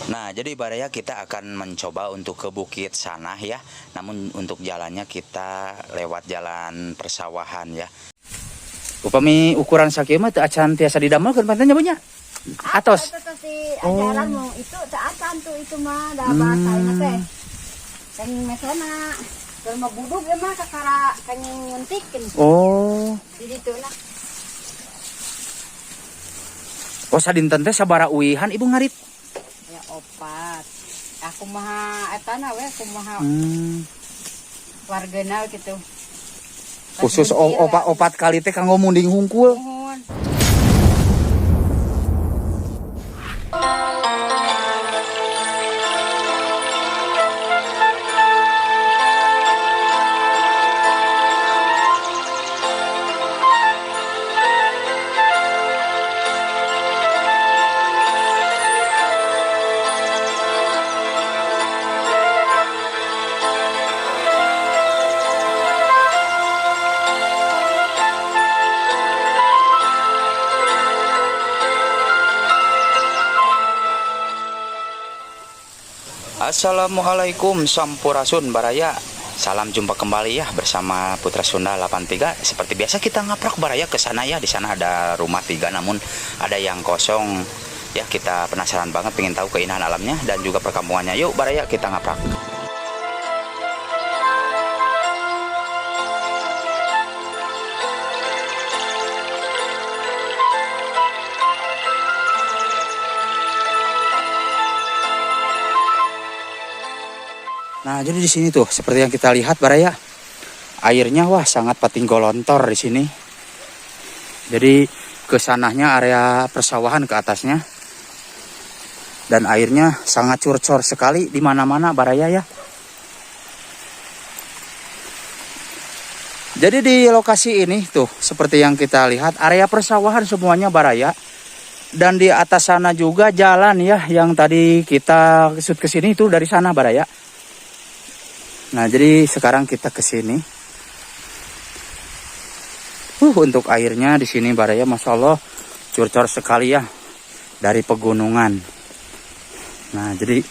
Nah, jadi Baraya kita akan mencoba untuk ke bukit sana ya. Namun untuk jalannya kita lewat jalan persawahan ya. Upami ukuran sakieu mah teu acan tiasa didamelkeun panten nya nya. Atos. Itu tuh si ajaran mau itu teu acan tuh itu mah da bahasana teh. Kenging mesona. Keur mah budug ieu mah kakara kenging nyuntikeun. Oh. Di ditu lah. Oh, sadinten teh sabaraha uihan ibu ngarit? Ya opat. Aku mah etana we kumaha wargana gitu. Khusus opat opat kali teh kanggo munding hungkul. Nuhun. Assalamualaikum Sampurasun Baraya. Salam jumpa kembali ya bersama Putra Sunda 83. Seperti biasa kita ngaprak Baraya ke sana ya. Di sana ada rumah tiga namun ada yang kosong. Ya, kita penasaran banget pengen tahu keindahan alamnya dan juga perkampungannya. Yuk Baraya kita ngaprak. Nah, jadi di sini tuh seperti yang kita lihat Baraya, airnya wah sangat pating golontor di sini. Jadi ke sananya area persawahan ke atasnya. Dan airnya sangat curcor sekali di mana-mana Baraya ya. Jadi di lokasi ini tuh seperti yang kita lihat area persawahan semuanya Baraya. Dan di atas sana juga jalan ya yang tadi kita kesut ke sini itu dari sana Baraya. Nah, jadi sekarang kita ke sini. Untuk airnya di sini Baraya, Masya Allah, curcor sekali ya dari pegunungan. Nah, jadi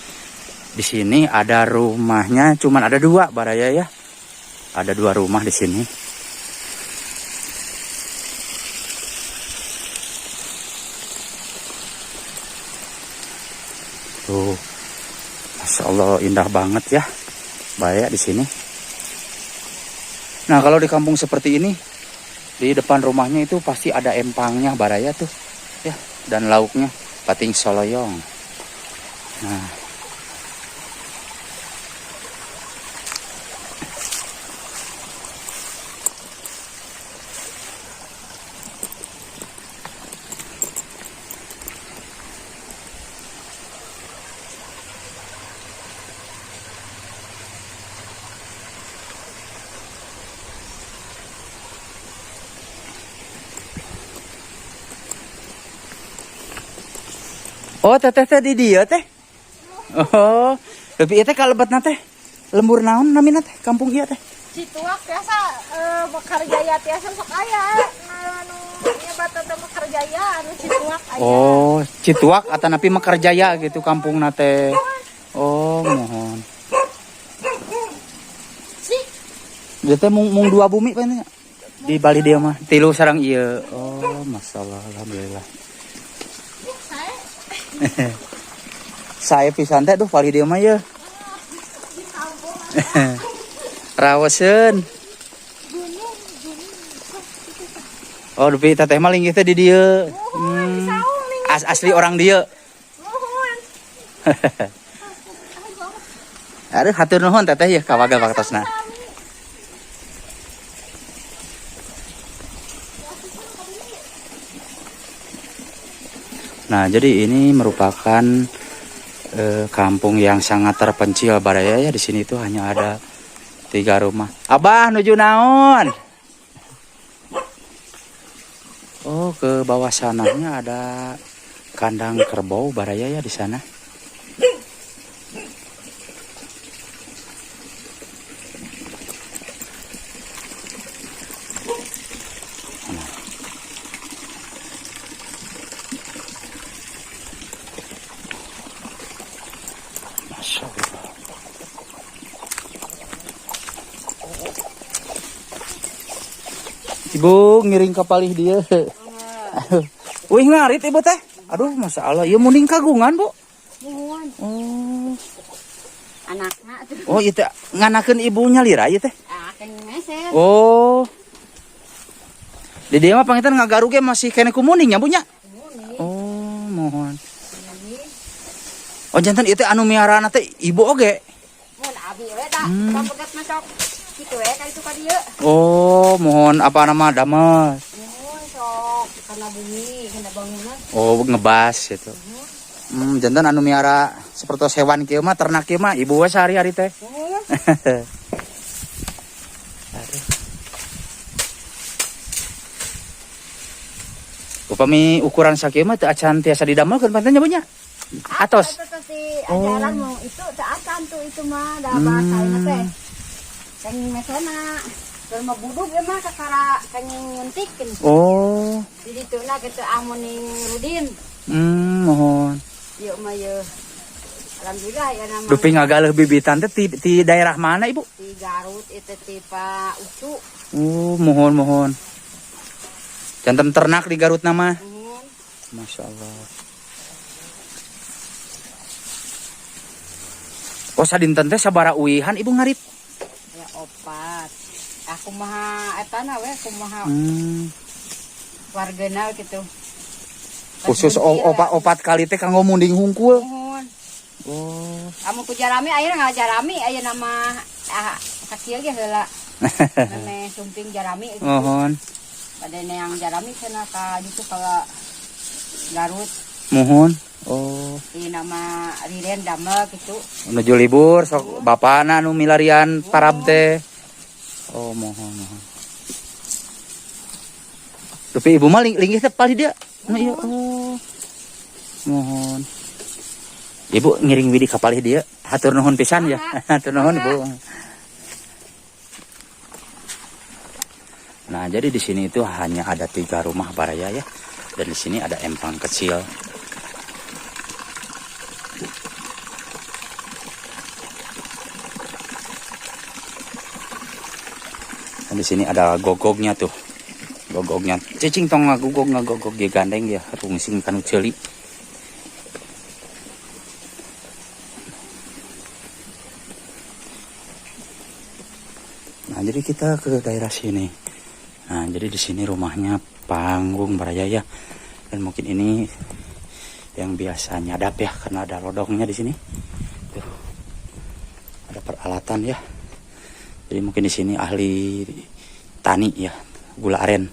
di sini ada rumahnya, cuman ada dua Baraya ya. Ada dua rumah di sini. Tuh, Masya Allah indah banget ya. Baraya di sini. Nah, kalau di kampung seperti ini, di depan rumahnya itu pasti ada empangnya Baraya tuh, ya, dan lauknya pating soloyong. Nah, oh, teteh teh di dia teh. Oh, tapi ieu teh kalebetna teh lembur naon namina teh kampung ieu teh? Cituak tiasa Mekarjaya tiasa sok aya anu nyebat teh Mekarjaya anu Cituak aya. Oh, Cituak atanapi Mekarjaya gitu kampungna teh. Oh, mohon. Si. Ieu teh mung dua bumi pan nya? Di Bali dia mah tilu sareng ieu. Oh, masyaallah alhamdulillah. Saya pisan teh duh palih dieu mah ye. Rawaseun. Oh, dupi teteh mah linggih teh di dieu. Asli orang dieu. Aduh, hatur nuhun teteh ya kawaga waktosna. Nah, jadi ini merupakan kampung yang sangat terpencil Baraya ya. Di sini tuh hanya ada 3 rumah. Abah nuju naon? Oh, ke bawah sananya ada kandang kerbau Baraya ya di sana. Ibu ngiring ka palih dieu. Aduh. Wih, ngarit ibu teh. Aduh, masya Allah. Ieu munding kagungan, Bu. Muhun. Oh. Anakna tuh. Oh, ieu teh nganakeun ibunya lira ieu teh. Ah, kenging meser. Oh. Di dieu mah panginten ngagaru ge masih keneh ku munding nya, Bu, nya? Munding. Oh, muhun. Oh, janten ieu teh anu miarana teh ibu oge. Mun abi we da, papegat masuk kitu we ka itu ka dieu. Oh, muhun, apa nama damel. Muhun, sok kana bumi, kana bangunan. Oh, ngebas gitu. Janten anu miara seperti hewan kieu mah, ternak kieu mah ibu we sehari-hari teh. Muhun. Aduh. Upami ukuran sakieu mah teu acan tiasa didamelkeun panten nya, Bu, nya? Atos. Itu tuh si ajaran mau itu teu acan tuh itu mah da bahasana teh. Kenging mesona. Keur mah budug ieu mah kakara kenging nyuntikeun. Oh. Di ditu na kitu amuning Rudin. Muhun. Ieu mah ye. Alhamdulillah ya nama. Dupi ngagaleuh bibitan teh ti daerah mana, Ibu? Di Garut itu ti Pak Ucu. Oh, muhun muhun. Janten ternak di Garut nama. Muhun. Masya Allah. Oh, sadinten teh sabara uihan ibu ngarit? Ya opat. Aku mah eta na we kumaha wargana gitu. Khusus opat opat kali teh kanggo munding hungkul. Muhun. Oh. Kamu ku jarami ayeuna ngajarami ayeuna mah ah sakieu ge heula. Meme sumping jarami gitu. Muhun. Pada yang jarami cenah ka ditu ka Garut. Muhun. Oh. Di nama Riren damel gitu. Menuju libur sok bapana nu milarian parab teh. Oh, muhun muhun. Tapi ibu mah linggih teh palih dia. Nu ieu. Oh. Muhun. Ibu ngiring widi ka palih dieu. Hatur nuhun pisan ya. Hatur nuhun, Ibu. Nah, jadi di sini itu hanya ada 3 rumah baraya ya. Dan di sini ada empang kecil. Dan di sini ada gogognya tuh. Gogognya. Cicing tong ngagogog ngagogog ge gandeng ya, rungsing kanu ceuli. Nah, jadi kita ke daerah sini. Nah, jadi di sini rumahnya panggung baraya ya. Dan mungkin ini yang biasa nyadap ya, karena ada lodongnya di sini. Tuh. Ada peralatan ya. Jadi mungkin di sini ahli tani ya, gula aren.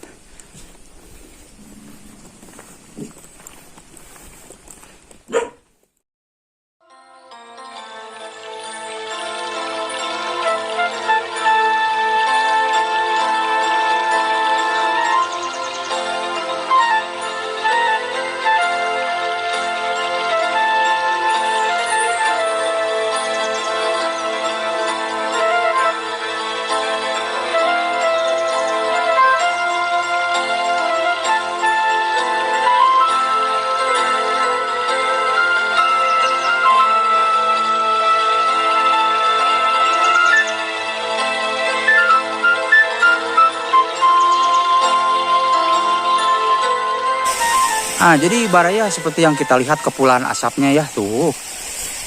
Ah, jadi baraya seperti yang kita lihat kepulan asapnya ya tuh.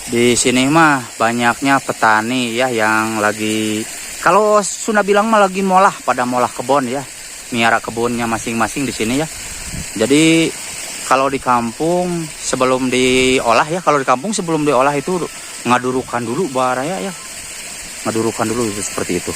Di sini mah banyaknya petani ya yang lagi, kalau Sunda bilang mah lagi molah, pada molah kebon ya. Miara kebunnya masing-masing di sini ya. Jadi kalau di kampung sebelum diolah ya, kalau di kampung sebelum diolah itu ngadurukan dulu baraya ya. Ngadurukan dulu itu seperti itu.